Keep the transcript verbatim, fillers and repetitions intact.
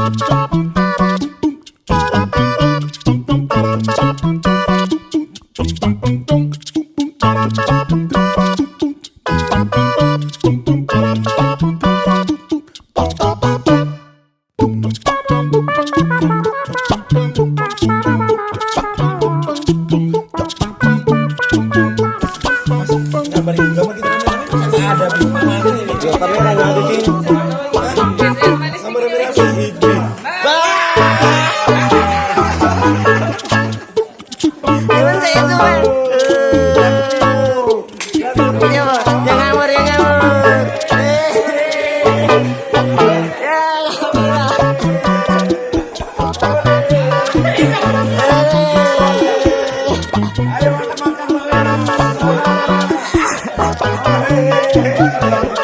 Gambar ini, gambar kita rame-rame kan ada di mana ini? Yo, kamera nggak ada, Cing. Gambar rame-rame. Emang saya itu, Bang. Iya, Bang. Jangan ngawur, jangan ngawur. Ya, alhamdulillah.